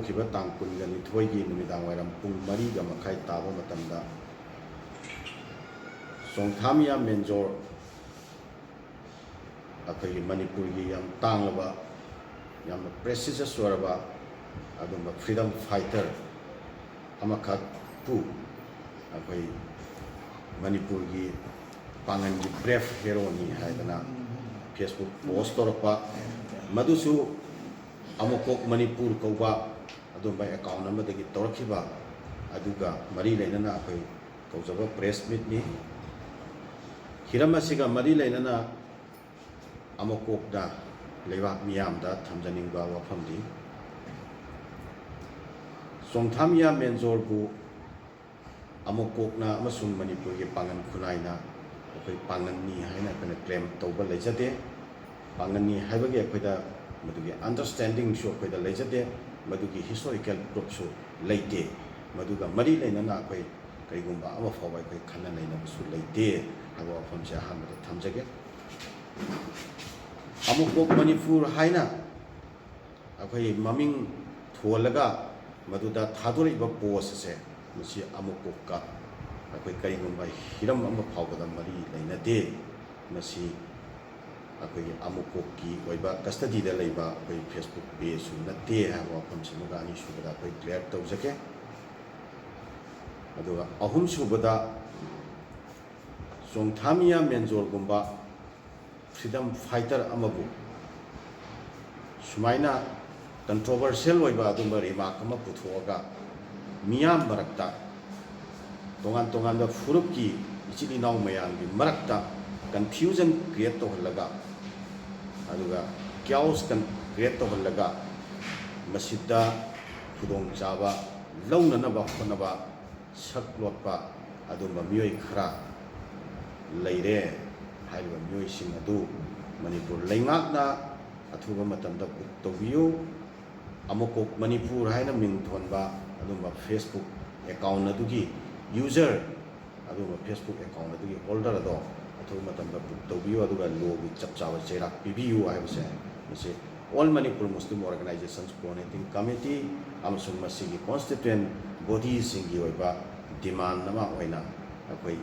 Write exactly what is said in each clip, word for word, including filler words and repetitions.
ꯍꯧꯈꯤꯕ ꯇꯥꯡ ꯀꯨꯟꯒ ꯅꯤꯊꯣꯏꯒꯤ ꯅꯨꯃꯤꯗꯥꯡ ꯋꯥꯏꯔꯝ ꯄꯨꯡ ꯃꯔꯤꯒ ꯃꯈꯥꯏ ꯇꯥꯕ ꯃꯇꯝꯗ ꯆꯣꯡꯊꯥꯃꯤꯌꯥ ꯃꯦꯟꯖꯣꯔ, ꯑꯩꯈꯣꯏꯒꯤ ꯃꯅꯤꯄꯨꯔꯒꯤ ꯌꯥꯝ ꯇꯥꯡꯂꯕ, ꯌꯥꯝꯅ ꯄ꯭ꯔꯦꯁꯤꯖꯁ ꯑꯣꯏꯔꯕ ꯑꯗꯨꯝꯕ ꯐ꯭ꯔꯤꯗꯝ ꯐꯥꯏꯇꯔ ꯑꯃꯈꯛꯄꯨ ꯑꯩꯈꯣꯏ ꯃꯅꯤꯄꯨꯔꯒꯤ ꯄꯥꯡꯒꯟꯒꯤ ꯕ꯭ꯔꯦꯐ ꯍꯦꯔꯣꯅꯤ ꯍꯥꯏꯗꯅ ꯐꯦꯁꯕꯨꯛ ꯄꯣꯁ ꯇꯧꯔꯛꯄ, ꯃꯗꯨꯁꯨ ꯑꯃꯨꯀꯣꯛ ꯃꯅꯤꯄꯨꯔ ꯀꯧꯕ ꯑꯗꯨꯝꯕ ꯑꯦꯀꯥꯎꯟ ꯑꯃꯗꯒꯤ ꯇꯧꯔꯛꯈꯤꯕ ꯑꯗꯨꯒ ꯃꯔꯤ ꯂꯩꯅꯅ ꯑꯩꯈꯣꯏ ꯇꯧꯖꯕ ꯄ꯭ꯔꯦꯁ ꯃꯤꯠꯅꯤ꯫ ꯍꯤꯔꯝ ꯑꯁꯤꯒ ꯃꯔꯤ ꯂꯩꯅꯅ ꯑꯃꯨꯀꯣꯛꯅ ꯂꯩꯕꯥꯛ ꯃꯤꯌꯥꯝꯗ ꯊꯝꯖꯅꯤꯡꯕ ꯋꯥꯐꯝꯗꯤ, ꯆꯣꯡꯊꯥꯃꯤꯌꯥ ꯃꯦꯟꯖꯣꯔꯕꯨ ꯑꯃꯨꯀꯣꯛꯅ ꯑꯃꯁꯨꯡ ꯃꯅꯤꯄꯨꯔꯒꯤ ꯄꯥꯡꯒꯟ ꯈꯨꯟꯅꯥꯏꯅ ꯑꯩꯈꯣꯏ ꯄꯥꯡꯒꯟꯅꯤ ꯍꯥꯏꯅ ꯑꯩꯈꯣꯏꯅ ꯀ꯭ꯂꯦꯝ ꯇꯧꯕ ꯂꯩꯖꯗꯦ꯫ ꯄꯥꯡꯒꯟꯅꯤ ꯍꯥꯏꯕꯒꯤ ꯑꯩꯈꯣꯏꯗ ꯃꯗꯨꯒꯤ ꯑꯟꯗꯔꯁ꯭ꯇꯦꯟꯗꯤꯡꯁꯨ ꯑꯩꯈꯣꯏꯗ ꯂꯩꯖꯗꯦ꯫ ꯃꯗꯨꯒꯤ ꯍꯤꯁꯇꯣꯔꯤꯀꯦꯜ ꯄ꯭ꯔꯨꯐꯁꯨ ꯂꯩꯇꯦ꯫ ꯃꯗꯨꯒ ꯃꯔꯤ ꯂꯩꯅꯅ ꯑꯩꯈꯣꯏ ꯀꯔꯤꯒꯨꯝꯕ ꯑꯃ ꯐꯥꯎꯕ ꯑꯩꯈꯣꯏ ꯈꯟꯅ ꯅꯩꯅꯕꯁꯨ ꯂꯩꯇꯦ ꯍꯥꯏꯕ ꯋꯥꯐꯝꯁꯦ ꯑꯍꯥꯟꯕꯗ ꯊꯝꯖꯒꯦ꯫ ꯑꯃꯨꯛ ꯄꯣꯛ ꯃꯅꯤꯄꯨꯔ ꯍꯥꯏꯅ ꯑꯩꯈꯣꯏ ꯃꯃꯤꯡ ꯊꯣꯜꯂꯒ ꯃꯗꯨꯗ ꯊꯥꯗꯣꯔꯛꯏꯕ ꯄꯣꯁ ꯑꯁꯦ, ꯃꯁꯤ ꯑꯃꯨꯛ ꯄꯣꯛꯀ ꯑꯩꯈꯣꯏ ꯀꯔꯤꯒꯨꯝꯕ ꯍꯤꯔꯝ ꯑꯃ ꯐꯥꯎꯕꯗ ꯃꯔꯤ ꯂꯩꯅꯗꯦ꯫ ꯃꯁꯤ ꯑꯩꯈꯣꯏꯒꯤ ꯑꯃꯨꯛ ꯄꯣꯛꯀꯤ ꯑꯣꯏꯕ ꯀꯁꯇꯗꯤꯗ ꯂꯩꯕ ꯑꯩꯈꯣꯏ ꯐꯦꯁꯕꯨꯛ ꯄꯦꯖꯁꯨ ꯅꯠꯇꯦ ꯍꯥꯏꯕ ꯋꯥꯐꯝꯁꯤꯃꯒ ꯑꯅꯤꯁꯨꯕꯗ ꯑꯩꯈꯣꯏ ꯀ꯭ꯂꯤꯌꯥꯔ ꯇꯧꯖꯒꯦ꯫ ꯑꯗꯨꯒ ꯑꯍꯨꯝꯁꯨꯕꯗ, ꯆꯣꯡꯊꯥꯃꯤꯌꯥ ꯃꯦꯟꯖꯣꯔꯒꯨꯝꯕ ꯐ꯭ꯔꯤꯗꯝ ꯐꯥꯏꯇꯔ ꯑꯃꯕꯨ ꯁꯨꯃꯥꯏꯅ ꯀꯟꯇ꯭ꯔꯣꯚꯔꯁꯤꯌꯦꯜ ꯑꯣꯏꯕ ꯑꯗꯨꯝꯕ ꯔꯤꯃꯥꯔꯛ ꯑꯃ ꯄꯨꯊꯣꯛꯑꯒ ꯃꯤꯌꯥꯝ ꯃꯔꯛꯇ, ꯇꯣꯉꯥꯟ ꯇꯣꯉꯥꯟꯕ ꯐꯨꯔꯨꯞꯀꯤ ꯏꯆꯤꯜ ꯏꯅꯥꯎ ꯃꯌꯥꯝꯒꯤ ꯃꯔꯛꯇ ꯀꯟꯐ꯭ꯌꯨꯖꯟ ꯀ꯭ꯔꯤꯌꯦꯠ ꯇꯧꯍꯜꯂꯒ, ꯑꯗꯨꯒ ꯀ꯭ꯌꯥꯎꯁ ꯀ꯭ꯔꯤꯌꯦꯠ ꯇꯧꯍꯜꯂꯒ, ꯃꯁꯤꯗ ꯈꯨꯗꯣꯡꯆꯥꯕ ꯂꯧꯅꯅꯕ ꯍꯣꯠꯅꯕ ꯁꯛ ꯂꯣꯠꯄ ꯑꯗꯨꯝꯕ ꯃꯤꯑꯣꯏ ꯈꯔ ꯂꯩꯔꯦ꯫ ꯍꯥꯏꯔꯤꯕ ꯃꯤꯑꯣꯏꯁꯤꯡ ꯑꯗꯨ ꯃꯅꯤꯄꯨꯔ ꯂꯩꯉꯥꯛꯅ ꯑꯊꯨꯕ ꯃꯇꯝꯗ ꯕꯨꯛ ꯇꯧꯕꯤꯌꯨ꯫ ꯑꯃꯨꯛꯀꯣꯛ ꯃꯅꯤꯄꯨꯔ ꯍꯥꯏꯅ ꯃꯤꯡ ꯊꯣꯟꯕ ꯑꯗꯨꯝꯕ ꯐꯦꯁꯕꯨꯛ ꯑꯦꯀꯥꯎꯟ ꯑꯗꯨꯒꯤ ꯌꯨꯖꯔ, ꯑꯗꯨꯒꯨꯝꯕ ꯐꯦꯁꯕꯨꯛ ꯑꯦꯀꯥꯎꯟ ꯑꯗꯨꯒꯤ ꯍꯣꯜꯗꯔ ꯑꯗꯣ ꯑꯊꯨꯕ ꯃꯇꯝꯗ ꯕꯨꯛ ꯇꯧꯕꯤꯌꯨ, ꯑꯗꯨꯒ ꯂꯣꯒꯤ ꯆꯞ ꯆꯥꯕ ꯆꯩꯔꯥꯛ ꯄꯤꯕꯤꯌꯨ ꯍꯥꯏꯕꯁꯦ ꯃꯁꯤ All Manipur Muslim Organizations Coordinating Committee ꯑꯃꯁꯨꯡ ꯃꯁꯤꯒꯤ constituent bodyꯁꯤꯡꯒꯤ ꯑꯣꯏꯕ demand ꯑꯃ ꯑꯣꯏꯅ ꯑꯩꯈꯣꯏ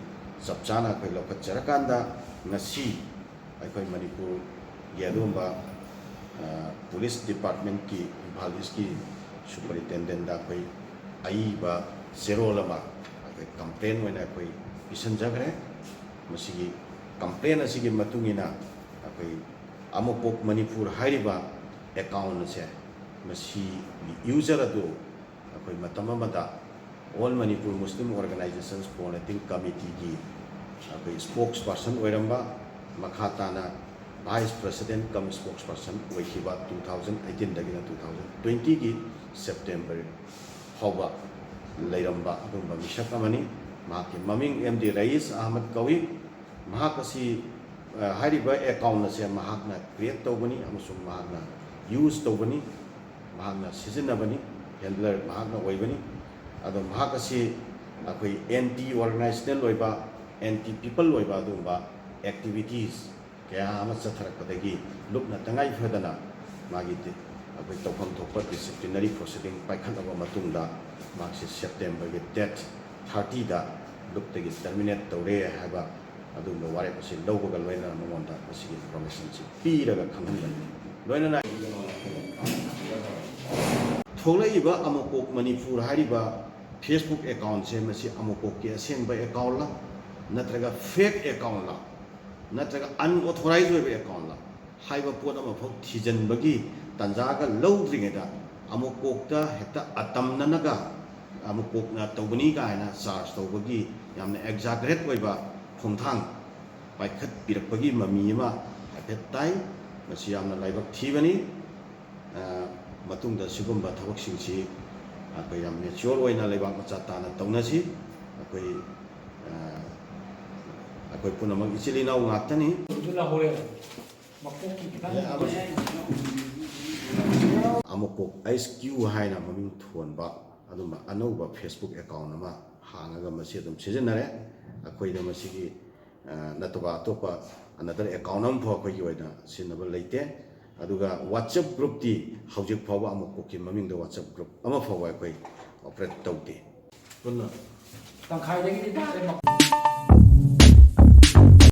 ꯆꯞ ꯆꯥꯅ ꯑꯩꯈꯣꯏ ꯂꯧꯈꯠꯆꯔꯀꯥꯟꯗ, ꯉꯁꯤ ꯑꯩꯈꯣꯏ ꯃꯅꯤꯄꯨꯔꯒꯤ ꯑꯗꯨꯒꯨꯝꯕ police departmentꯀꯤ, ꯏꯝꯐꯥꯜ ꯏꯁꯀꯤ superintendentꯗ ꯑꯩꯈꯣꯏ ꯑꯏꯕ ꯆꯦꯔꯣꯜ ꯑꯃ ꯑꯩꯈꯣꯏ complaint ꯑꯣꯏꯅ ꯑꯩꯈꯣꯏ ꯄꯤꯁꯤꯟꯖꯈ꯭ꯔꯦ꯫ ꯃꯁꯤꯒꯤ complaint ꯑꯁꯤꯒꯤ ꯃꯇꯨꯡ ꯏꯟꯅ ꯑꯩꯈꯣꯏ ꯑꯃꯨꯛꯄꯣꯛ ꯃꯅꯤꯄꯨꯔ ꯍꯥꯏꯔꯤꯕ account ꯑꯁꯦ, ꯃꯁꯤꯒꯤ user ꯑꯗꯨ ꯑꯩꯈꯣꯏ ꯃꯇꯝ ꯑꯃꯗ All Manipur Muslim Organizations Coordinating Committeeꯒꯤ ꯑꯩꯈꯣꯏ spokesperson ꯑꯣꯏꯔꯝꯕ, ꯃꯈꯥ ꯇꯥꯅ vice president cum spokesperson ꯑꯣꯏꯈꯤꯕ, two thousand eighteenꯗꯒꯤꯅ two thousand twentyꯒꯤ September ꯐꯥꯎꯕ ꯂꯩꯔꯝꯕ ꯑꯗꯨꯒꯨꯝꯕ ꯃꯤꯁꯛ ꯑꯃꯅꯤ꯫ ꯃꯍꯥꯛꯀꯤ ꯃꯃꯤꯡ ꯑꯦꯝ ꯗꯤ ꯔꯌꯤꯁ ꯑꯍꯃꯗ ꯀꯧꯏ꯫ ꯃꯍꯥꯛ ꯑꯁꯤ, ꯑ, ꯍꯥꯏꯔꯤꯕ account ꯑꯁꯦ ꯃꯍꯥꯛꯅ create ꯇꯧꯕꯅꯤ ꯑꯃꯁꯨꯡ ꯃꯍꯥꯛꯅ use ꯇꯧꯕꯅꯤ, ꯃꯍꯥꯛꯅ ꯁꯤꯖꯤꯟꯅꯕꯅꯤ, handler ꯃꯍꯥꯛꯅ ꯑꯣꯏꯕꯅꯤ꯫ ꯑꯗꯣ ꯃꯍꯥꯛ ꯑꯁꯤ ꯑꯩꯈꯣꯏ anti organizational ꯑꯣꯏꯕ, anti people ꯑꯣꯏꯕ ꯑꯗꯨꯒꯨꯝꯕ activities ꯀꯌꯥ ꯑꯃ ꯆꯠꯊꯔꯛꯄꯗꯒꯤ ꯂꯨꯞꯅ ꯇꯉꯥꯏ ꯐꯗꯅ ꯃꯥꯒꯤ ꯗꯤ-, ꯑꯩꯈꯣꯏ ꯇꯧꯐꯝ ꯊꯣꯛꯄ disciplinary proceeding ꯄꯥꯏꯈꯠꯂꯕ ꯃꯇꯨꯡꯗ, ꯃꯍꯥꯛꯁꯤ Septemberꯒꯤ date thirtyꯗ ꯂꯨꯞꯇꯒꯤ terminate ꯇꯧꯔꯦ ꯍꯥꯏꯕ ꯑꯗꯨꯒꯨꯝꯕ ꯋꯥꯔꯦꯞ ꯑꯁꯤ ꯂꯧꯕꯒ ꯂꯣꯏꯅꯅ ꯃꯉꯣꯟꯗ ꯃꯁꯤꯒꯤ informationꯁꯤ ꯄꯤꯔꯒ ꯈꯪꯍꯟꯕꯅꯤ꯫ ꯂꯣꯏꯅꯅ ꯊꯣꯛꯂꯛꯏꯕ ꯑꯃꯨꯛꯄꯣꯛ ꯃꯅꯤꯄꯨꯔ ꯍꯥꯏꯔꯤꯕ Facebook accountꯁꯦ, ꯃꯁꯤ ꯑꯃꯨꯛꯄꯣꯛꯀꯤ ꯑꯁꯦꯡꯕ accountꯂ, ꯅꯠꯇ꯭ꯔꯒ fake accountꯂ, ꯅꯠꯇ꯭ꯔꯒ unauthorized ꯑꯣꯏꯕ accountꯂ ꯍꯥꯏꯕ ꯄꯣꯠ ꯑꯃꯐꯥꯎ ꯊꯤꯖꯤꯟꯕꯒꯤ ꯇꯥꯟꯖꯥꯒ ꯂꯧꯗ꯭ꯔꯤꯉꯩꯗ, ꯑꯃꯨꯛꯄꯣꯛꯇ ꯍꯦꯛꯇ ꯑꯇꯝꯅꯅꯒ ꯑꯃꯨꯛꯄꯣꯛꯅ ꯇꯧꯕꯅꯤ ꯀꯥꯏꯅ charge ꯇꯧꯕꯒꯤ ꯌꯥꯝꯅ exaggerate ꯑꯣꯏꯕ ꯈꯣꯡꯊꯥꯡ ꯄꯥꯏꯈꯠꯄꯤꯔꯛꯄꯒꯤ ꯃꯃꯤ ꯑꯃ ꯍꯥꯏꯐꯦꯠ ꯇꯥꯏ꯫ ꯃꯁꯤ ꯌꯥꯝꯅ ꯂꯥꯏꯕꯛ ꯊꯤꯕꯅꯤ꯫ ꯑ, ꯃꯇꯨꯡꯗ ꯁꯤꯒꯨꯝꯕ ꯊꯕꯛꯁꯤꯡꯁꯤ ꯑꯩꯈꯣꯏ ꯌꯥꯝ mature ꯑꯣꯏꯅ ꯂꯩꯕꯥꯛ ꯃꯆꯥ ꯇꯥꯅ ꯇꯧꯅꯁꯤ꯫ ꯑꯩꯈꯣꯏ, ꯑ, ꯑꯩꯈꯣꯏ ꯄꯨꯝꯅꯃꯛ ꯏꯆꯤꯜ ꯏꯅꯥꯎ ꯉꯥꯛꯇꯅꯤ꯫ ꯑꯗꯨꯅ ꯍꯣꯔꯦꯟ ꯃꯀꯣꯛꯀꯤ ꯈꯤꯇꯪ ꯑꯃꯨꯛꯄꯣꯛ ꯑꯩꯆ ꯀ꯭ꯌꯨ ꯍꯥꯏꯅ ꯃꯃꯤꯡ ꯊꯣꯟꯕ ꯑꯗꯨꯝꯕ ꯑꯅꯧꯕ Facebook account ꯑꯃ ꯍꯥꯡꯉꯒ ꯃꯁꯤ ꯑꯗꯨꯝ ꯁꯤꯖꯤꯟꯅꯔꯦ꯫ ꯑꯩꯈꯣꯏꯗ ꯃꯁꯤꯒꯤ, ꯑ, ꯅꯠꯇꯕ ꯑꯇꯣꯞꯄ another account ꯑꯃꯐꯥꯎ ꯑꯩꯈꯣꯏꯒꯤ ꯑꯣꯏꯅ ꯁꯤꯖꯤꯟꯅꯕ ꯂꯩꯇꯦ꯫ ꯑꯗꯨꯒ WhatsApp groupꯇꯤ ꯍꯧꯖꯤꯛ ꯐꯥꯎꯕ ꯑꯃꯨꯛ ꯀꯨꯀꯤ ꯃꯃꯤꯡꯗ WhatsApp group ꯑꯃ ꯐꯥꯎꯕ ꯑꯩꯈꯣꯏ operate ꯇꯧꯗꯦ꯫ ꯄꯨꯟꯅ ꯇꯪꯈꯥꯏꯗꯒꯤꯗꯤ ꯇꯥꯔꯦ꯫